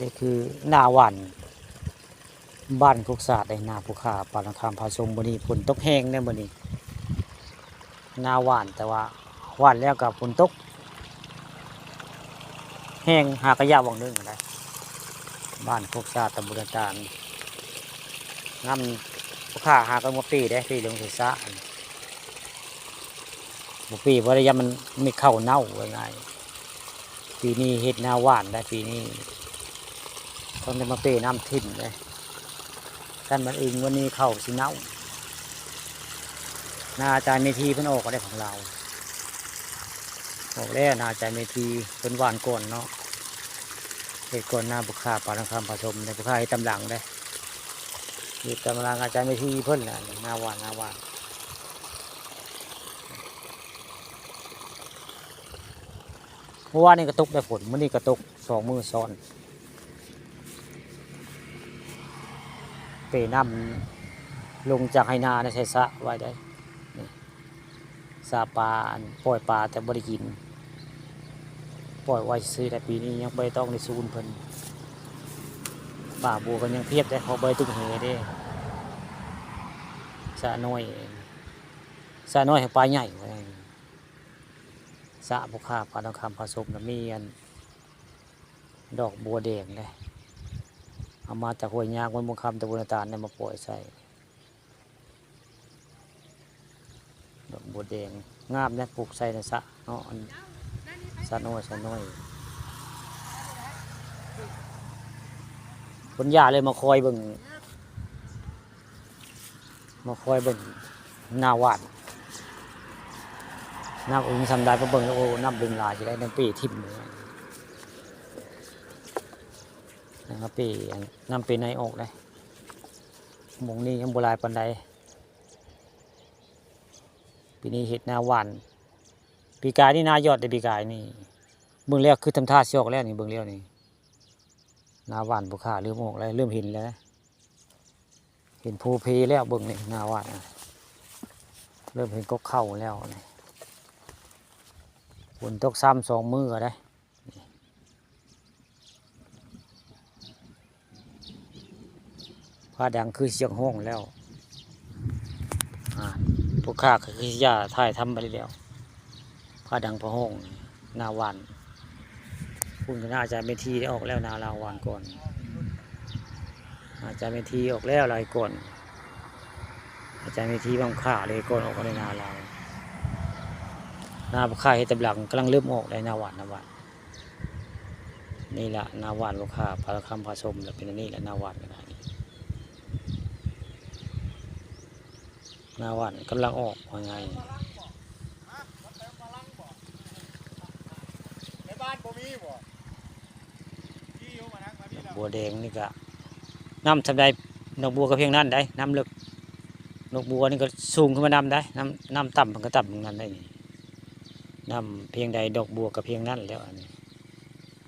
ນີ້ຄືນາຫວ່ານບ້ານໂຄກສາດເດ້ ນາຜູ້ຂ້າປານຄຳຜາສົມ. ມື້ນີ້ຝົນຕົກແຮງເດ້ມື້ນີ້ ນາຫວ່ານ ແຕ່ວ່າຫວ່ານແລ້ວກໍຝົນຕົກແຮງ ຫາກະຢາກຫວ່າງໜຶ່ງຫັ້ນແຫຼະ. ບ້ານໂຄກສາດ ຕຳບົນນາຕານ ນຳຜູ້ຂ້າຫາກັນມາເປເດ້ ເປລົງໃສ່ສະ ບໍ່ເປບໍ່ໄດ້ ຢ້ານມັນ ມັນເຂົ້າເນົ່າ ວ່າງ່າຍ. ປີນີ້ເຮັດນາຫວ່ານໄດ້ ປີນີ້ຕ້ອງໄດ້ມາເປນ້ຳຖິ້ມເດ້ ຄັນມັນອຶງ ວັນນີ້ເຂົ້າຊິເນົ່າ. ນາອາຈານເມທີເພິ່ນອອກກໍໄດ້ຂອງລາວ ອອກແລ້ວ ນາອາຈານເມທີເພິ່ນຫວ່ານກ່ອນເນາະ ເຮັດກ່ອນນາຜູ້ຂ້າປານຄຳຜາສົມເດ້ ຜູ້ຂ້າເຮັດຕາມຫຼັງເດ້ ເຮັດຕາມຫຼັງອາຈານເມທີເພິ່ນນະ ນາຫວ່ານ ນາຫວ່ານ. ເມື່ອວານນີ້ກໍຕົກໄດ້ຝົນ ມື້ນີ້ກໍຕົກສອງມື້ຊ້ອນ ເປນ້ຳລົງຈາກໄຮ່ນາໃນໃສ່ສະໄວ້ໄດ້ ນີ້ ສະປາ ອັນ ປ່ອຍປາແຕ່ບໍ່ໄດ້ກິນ ປ່ອຍໄວ້ຊື່ໆ ແຕ່ປີນີ້ຍັງບໍ່ໄດ້ຕ້ອງໄດ້ຊູນເພິ່ນ. ປາບົວກໍຍັງພຽບໄດ້ ເພາະບໍ່ໄດ້ຕຶກແຫເດ້ ສະນ້ອຍ ສະນ້ອຍໃຫ້ປາໃຫຍ່ ສະຜູ້ຂ້າປານຄຳຜາສົມນະ ມີອັນ ດອກບົວແດງເດ້ ເອົາມາຈາກຫ້ວຍຍາກ ເມືອງຄຳ ຕຳບົນນາຕານ ໄດ້ມາປ່ອຍໃສ່ ດອກບົວແດງງາມເດ້ ປູກໃສ່ໃນສະເນາະ ອັນ ສະນ້ອຍ ສະນ້ອຍ ຄົນຢາເລີຍມາຄອຍເບິ່ງ ມາຄອຍເບິ່ງນາຫວ່ານ ນ້ຳອຶງສ່ຳໃດ ມາເບິ່ງແລ້ວ ໂອ້ ນ້ຳອຶງຫຼາຍຊິໄດ້ ນ້ຳເປຖິ້ມເລີຍ ນ້ຳເປ ນ້ຳເປໃນອອກເດ້ ໝ່ອງນີ້ຍັງບໍ່ຫຼາຍປານໃດ. ປີນີ້ເຮັດນາຫວ່ານ ປີກາຍນີ້ນາຢອດເດ້ ປີກາຍນີ້ ເບິ່ງແລ້ວຄືທຳທ່າຊິອອກແລ້ວນີ້ ເບິ່ງແລ້ວນີ້ ນາຫວ່ານຜູ້ຂ້າເລີ່ມອອກແລ້ວ ເລີ່ມເຫັນແລ້ວ ເຫັນໂພເພແລ້ວ ເບິ່ງນີ້ ນາຫວ່ານນະ ເລີ່ມເຫັນກໍເຂົ້າແລ້ວນີ້ ຝົນຕົກຊ້ຳສອງມື້ກໍໄດ້. ຟ້າດັງຄືສຽງຮ້ອງແລ້ວ ອ່າ ພວກຂ້າກໍຄືຊິຢ່າຖ່າຍທຳບັດນີ້ແລ້ວ ຟ້າດັງຟ້າຮ້ອງ ນາຫວ່ານ ພຸ້ນກໍນາອາຈານເມທີໄດ້ອອກແລ້ວ ນາລາວຫວ່ານກ່ອນ ອາຈານເມທີອອກແລ້ວ ລາວເຮັດກ່ອນ ອາຈານເມທີບາງຂ້າເລີຍກ່ອນອອກມາໃນນາລາວ ນາພວກຂ້າເຮັດຕາມຫຼັງ ກຳລັງເລີ່ມອອກໄດ້ ນາຫວ່ານ ນາຫວ່ານ. ນີ້ລະນາຫວ່ານລູກຄ້າ ພາລະຄຳພາຊົມ ລະເປັນອັນນີ້ລະ ນາຫວ່ານກໍໄດ້ ນາຫວ່ານກຳລັງອອກວ່າໄງ ໃນບ້ານບໍ່ມີບໍ່? ບັວແດງນີ້ກະ ນ້ຳສ່ຳໃດ ດອກບົວກໍພຽງນັ້ນໃດ໋ ນ້ຳເລິກ ດອກບົວນີ້ກໍສູງຂຶ້ນມານຳໃດ໋ ນ້ຳ ນ້ຳຕ່ຳມັນກໍຕ່ຳນຳນັ້ນໃດ໋ ນ້ຳພຽງໃດ ດອກບົວກໍພຽງນັ້ນແລ້ວ ອັນນີ້